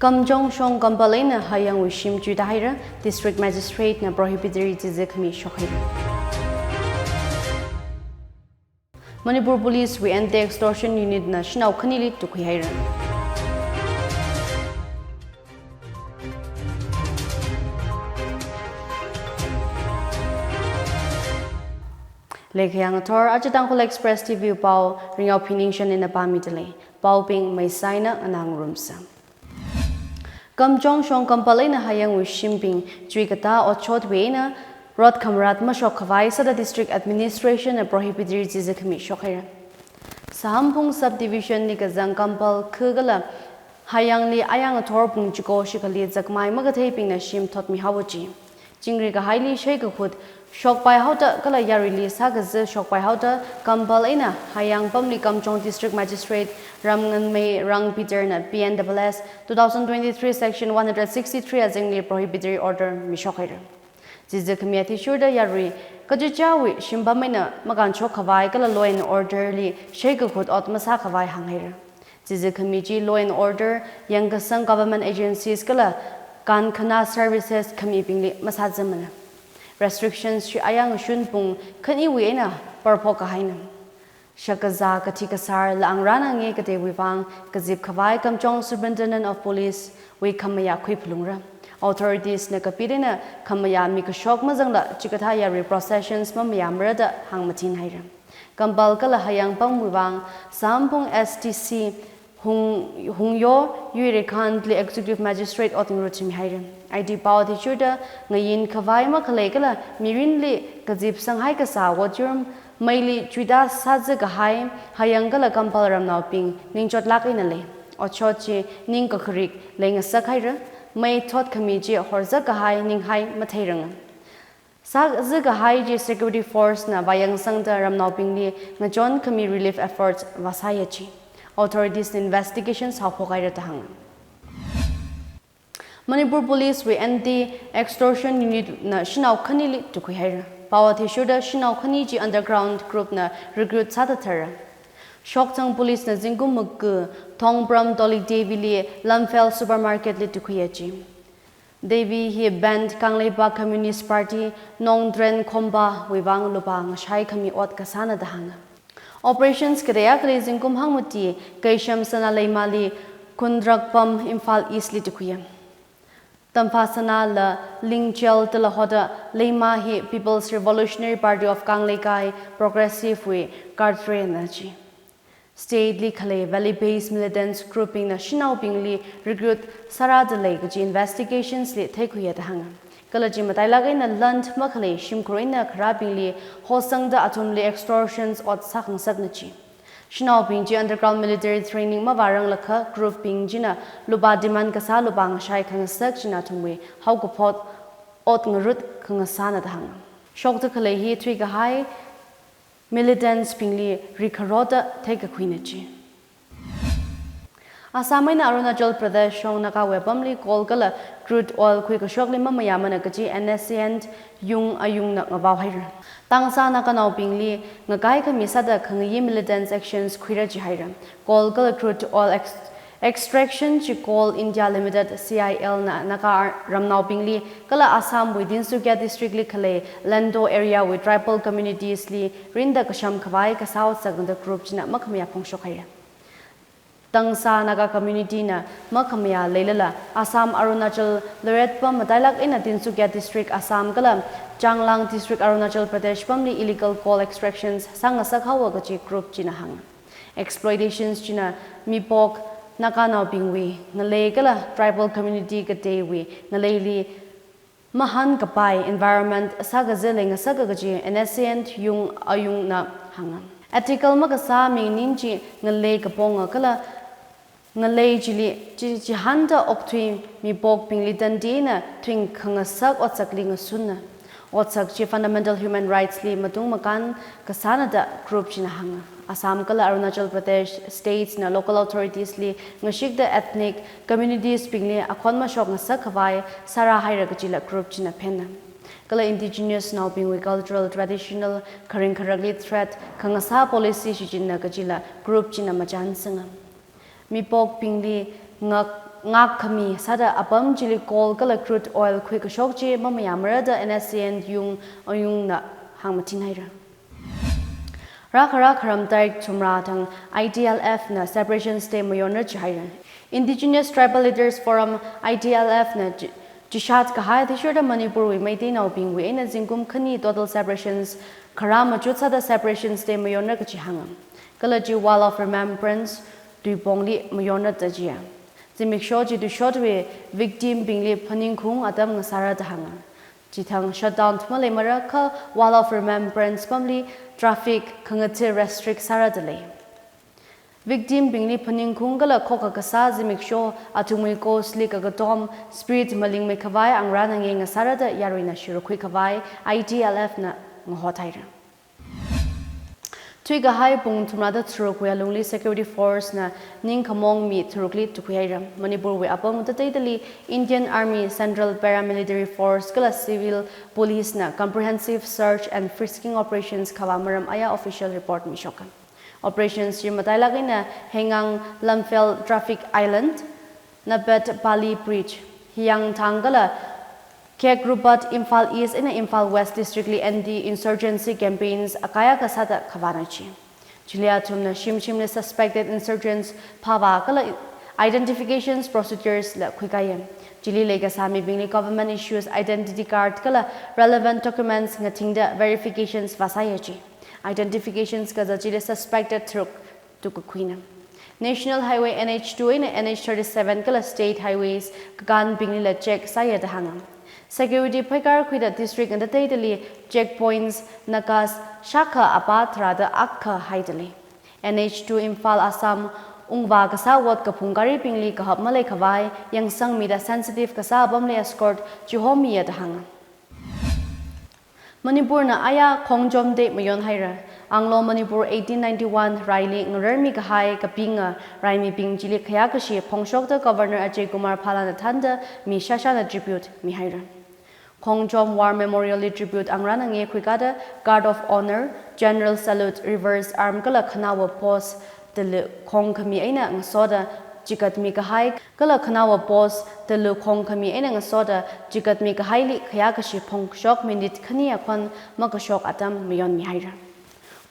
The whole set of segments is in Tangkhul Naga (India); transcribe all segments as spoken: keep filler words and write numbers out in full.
Kamjong shong kampal eina hayangwui shim chuitāhaira, District Magistrate na Prohibitory chizi khami shokhaira. Manipur Police wui Anti-Extortion Unit na shanao khanili tukhuihaira. Leikha yangathor, aja Tangkhul Express T V pao, Ringyao Phiningshan ina pāmidalei. Paobing maisaina nganā ngarumsa. Kamjong shong kampal eina hayangwui shimbing chuikatā otshotwui eina rot khamarat mashok khavai sāda District Administration na Prohibitory chizi khami shokhaira. Sahamphung Subdivision li kazang kampal khu kala hayangli ayang ngathor pung chiko shikhali zakmai makatheibingna shim thotmihaowa chi. Chingri kahaili shei kakhut shokpaihaoda kala yaruili sākazi shokpaihaoda kampal eina hayang pamli Kamjong District Magistrate Ramnganmei Rang Peter na P N double S two thousand twenty-three section one hundred sixty-three azingli prohibitory order mishokhaira. Chizi khami athishurda yarui kachichāwui shimpam eina makānshok khavai kala law and order li shei kakhut ot masā khavai hānghaira. Chizi khami chi law and order, yangkasang government agencies kala kankhanā services khamibingli masāzamana. Restrictions chi ayang shunpung khaniwui eina parphok kahaina. Shakazā kathi kasār la angrānange kateiwui vang kazip khavai Kamjong Superintendent of Police wui khamayā khuiphalungra. Authorities na kapit eina khamayā mikashok mazangla chikathā yarui processions mamayāmara da hāngmathinhaira. Kampal kala hayang pamwui vang, Sahamphung S D C Hung, Hungyo Yuirekhantli Executive Magistrate ot ngarut chimhaira. I D pao athishurda ngayin khavai makhalei kala mirinli kazip sanghai kasā otram meili chuitā sāzi kahai hayang kala kampal ramnaobing ningchotlāk eina lei. Otshot chi ning kakharik leingasakhaira, mei thot khami chi horzak kahai ninghai matheiranga. Sāzi kahai chi security force na vāyangsangda ramnaobingli ngachon khami relief efforts vāsāya chi. Authorities na investigations haophokhaira da hānga. Manipur Police wui Anti-Extortion Unit na shanao khanili tukhuihaira. Pao athishurda shanao khani chi underground group na recruit sāda thara. Shokthang Police na zingkum maga Thongpram Toli Devi li Lamphel Supermarket li tukhuiya chi. Devi hi banned Kangleipak Communist Party Nongdren Khomba wui vang lupā ngashai khami ot kasāna da hānga. Operations kateya kali zingkum hangmati Keisham Sana Leimali Khundrakpam Imphal East li tukhuiya. Tamphasana la Lingchel talahoda Leima hi People's Revolutionary Party of Kangleikai Progressive wui cadre na chi. State li khalei Valley Based Militants Group bingna shanaobingli recruit sārada lei kaji investigations li theikhuiya da hānga. Kala chi matailāk eina lan makhalei shimkhur eina kharābingli hosangda athumli extortions ot sākhangasakna chi. Shanaobing chi underground military training mavāranglakha group bing china lupā demand kasā lupā ngashai khangasak china athumwui haokaphok ot ngarut khangasāna da hānga. Shokda khalei hi thuikahai militants bingli rikharoda theikakhuina chi. Assam eina Arunachal Pradesh shong Nagawui apamli coal kala crude oil khuikashokli mamayāmana kaji N S C N Yung Ayungna ngavaohaira. Tangsa Naganaobingli ngakai khami sāda khangayi militants actions khuira jihaira. Coal kala crude oil ex-, extraction chi Coal India Limited, C I L na Naga ar-, ramnaobingli kala Assam wui Tinsukia District li khalei Lando area wui tribal communities li rinda kasham khavai kasā otsakna da group china makhamayā phongshokhaira. Tangsa Naga community na makhamayā leilala Assam Arunachal loiret pam matailāk eina Tinsukia District Assam kala Changlang District Arunachal Pradesh pamli illegal coal extractions sāngasak haowa kaji group china hānga. Exploitations china mipok Naganaobingwui ngalei kala tribal community kateiwui ngaleili mahānkapai environment sākazi leingasaka kaji N S C N Yung Ayungna hānga. Ethical makasā mingning chi ngalei kaponga kala ngalei chili chi, chihānda okthui mipokbingli tandi eina thuikhangasak otsakli ngasunna. Otsak chi fundamental human rights li matung makān kasāna da group china hānga. Assam kala Arunachal Pradesh states na local authorities li ngashikda ethnic communities bingli akhon mashokngasak khavai sārāhaira kajila group china phenna. Kala indigenous naobingwui cultural traditional kharing kharakli threat khangasā policy shichinna kajila group china machānsanga. Mipokbingli ngak ngakkhami sāda apam chili coal kala crude oil khuikashok chi mamayāmara da N S C N yung ayungna hāngmatinhaira. Rākhara kharam tarik thumrā thang I T L F na Separation Day mayonra chihaira. Indigenous Tribal Leaders Forum, I T L F na chi-, chishat kahai athishurda Manipurwui Meiteinaobingwui eina zingkum khani total celebrations kharā machut sāda Separation Day mayonra kachi hānga. Kala chi Wall of Remembrance tuipongli mayonra da jiya. Zimiksho chi tuishotwui victim bingli phaningkhaung atam ngasāra da hānga. Chithang shutdown thumaleimara kha Wall of Remembrance pamli traffic khangatha restrict sāra da lei. Victim bingli phaningkhaung kala khokkha kasā zimiksho athumwui cause li kakatom spirit malingmei khavai angrana nge ngasāra da yaruina shirukhui khavai I T L F na ngahothaira. Thuikahai pung thumrāda tharukwui alungli security force na ningkhamong mi tharukli tukhuihaira. Manipurwui apam utateitali Indian Army, Central Paramilitary Force kala Civil Police na comprehensive search and frisking operations khavā maram aya official report mishoka. Operations chi matailāk eina Heingang Lamphel Traffic Island, Napet Pali Bridge, Hiyangthang kala Khek Rupat Imphal East eina Imphal West District li anti-insurgency campaigns akaya kasāda khavāna chi. Chili athumna shimshimli suspected insurgents phāvā kala identifications procedures la khuikaiya. Chili leikasā mibingli government issues identity card kala relevant documents ngathingda verifications vāsāya chi. Identifications kazat chili suspected tharuk tukakhuina. National Highway N H two eina N H thirty-seven kala State Highways kakānbinglila check sāya da hānga. Security phaikar khuida district utateitali checkpoints, nakas shākha apā tharāda akha haida lei. N H two Imphal Assam ungvā kasā ot kaphung garibingli kahap malei khavai yangsangmida sensitive kasā apamli escort chihomiya da hānga. Manipurna aya Khongjom Day mayonhaira. Anglo Manipur eighteen ninety-one raili ngararmi kahai kapinga raimibing chili khayākashi phongshokda Governor Ajay Kumar Bhalla na thānda mi shāshāna tribute mihaira. Khongjom War Memorial li tribute angrana nge khuikada Guard of Honor, General Salute, Reverse Arm kala khanaowa post tala khongkhami eina ngasoda chikatmi kahai kala khanaowa post tala khongkhami eina ngasoda chikatmi kahaili khayākashi phongshok minute khani akhon makashok atam mayonmihaira.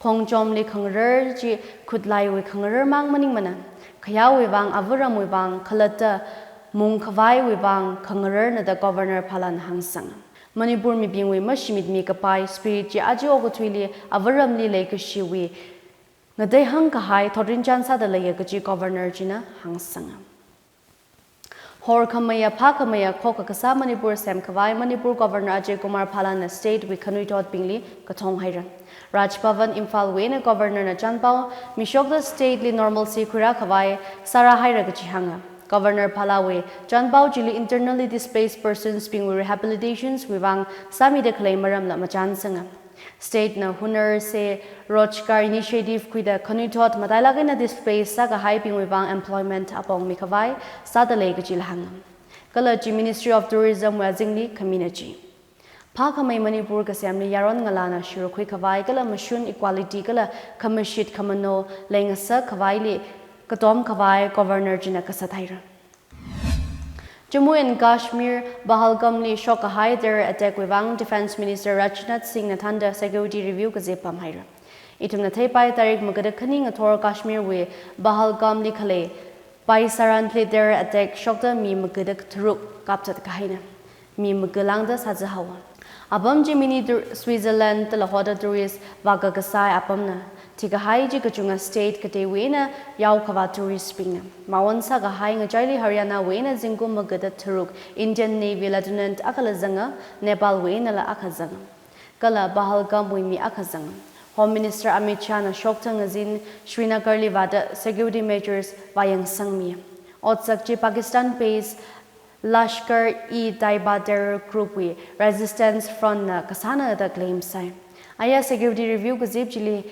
Khongjomli khangarar chi khutlaiwui khangarar mang maningmana, khayāwui vang, avaramwui vang, khalatta mung khavaiwui vang khangararna da Governor Bhalla na hāngsanga. Manipur mibingwui mashimitmi kapai spirit chi aja okathuili avaramli leikashiwui ngateihang kahai thotrinchān sāda leiya kaji Governor china hāngsanga. Horkhameiya phākhameiya khokkha kasā Manipur semkhavai Manipur Governor Ajay Kumar Bhalla na state wui khanuithotbingli kathonghaira. Raj Bhavan Imphal wui eina Governor na chānpao mishokda state li normalcy khuirā khavai sārāhaira kaji hānga. Governor Bhalla wui chānpao chili internally displaced persons bingwui rehabilitations wui vang sāmida khalei maramla machānsanga. State na Hunar Se Rojgar Initiative khuida khanuithot matailāk eina displace sākahaibingwui vang employment apong mikhavai sāda lei kajila hānga. Kala chi Ministry of Tourism wui azingli khamina chi. Phākhamei Manipur kasemli yaron ngalāna shirukhui khavai kala mashun equality kala khamashit khamano leingasak khavaili katom khavai Governor china kasathaira. Jammu and Kashmir, Pahalgam li shokkahai terror attack wui vang Defence Minister Rajnath Singh na thānda security review kazip pamhaira. Ithumna theipai tarik magada khani ngathor Kashmir wui Pahalgam li khalei Paisaran li terror attack shokda mi magada tharuk kapchat kahaina. Mi magalāngda sāzā haowa. Apam chi mini tur-, Switzerland tala hoda tourist vākakasai apamna. Thikahai chi kachunga state kateiwui eina yaokhavā tourist bingna. Maon sākahai ngachaili Haryana wui eina zingkum magada tharuk Indian Navy Lieutenant akhala zanga, Nepal wui einala akha zanga. Kala Pahalgam wui mi akha zanga. Home Minister Amit Shah na shokthang ngazin Srinagar li vāda security measures vāyangsangmi. Otsak chi Pakistan based Lashkar-e-Taiba terror group wui Resistance Front na kasāna da claim sai. Aya security review kazip chili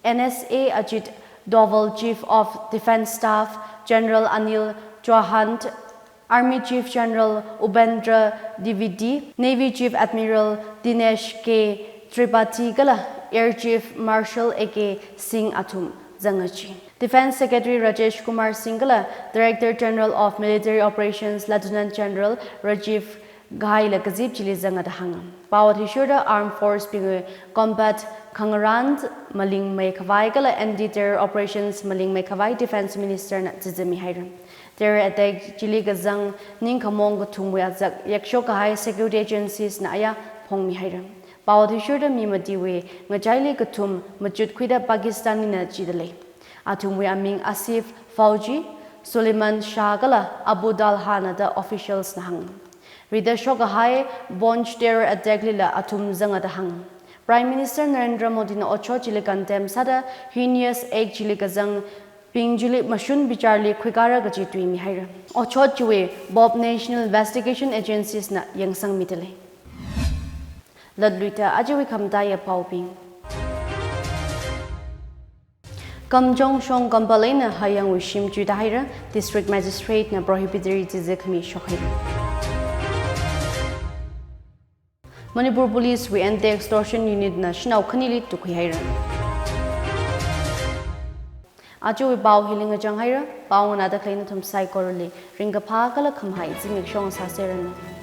N S A Ajit Doval, Chief of Defence Staff General Anil Chauhan, Army Chief General Upendra Dwivedi, Navy Chief Admiral Dinesh K Tripathi kala Air Chief Marshal A K Singh athum zanga chi. Defence Secretary Rajesh Kumar Singh kala Director General of Military Operations Lieutenant General Rajiv Ghai la kazip chili zanga da hānga. Pao athishurda Armed Force bingwui combat khangarān malingmei khavai kala anti-terror operations malingmei khavai Defence Minister na chichāmi haira. Terror attack chili kazang ningkhamong kathumwui azak yakshok kahai security agencies na aya phongmi haira. Pao athishurda mi matiwui ngachaili kathum machut khuida Pakistan li na chida lei. Athumwui aming Asif Fauji, Suleiman Shah kala Abu Talha na da officials na hānga. Rida shok kahai Poonch terror attack lila athum zanga da hānga. Prime Minister Narendra Modi na ochot chili condemn sāda heinous act chili kazang bing chili mashun bicharli khuikara kaji tuimi haira. Ochot chiwui Bob National Investigation Agencies na yangsangmi da lei. Latluida ajawui khamataiya paobing. Kamjong shong kampal eina hayangwui shim chuida haira, District Magistrate na prohibitory chizi khami shok haira. Manipur Police wui Anti-Extortion Unit na shanao khanili tukhui haira. Ajawui pao hili ngachang haira, pao nganāda khalei nathum saikorali ringkaphā kala khamahai zimiksho ngasāseranu.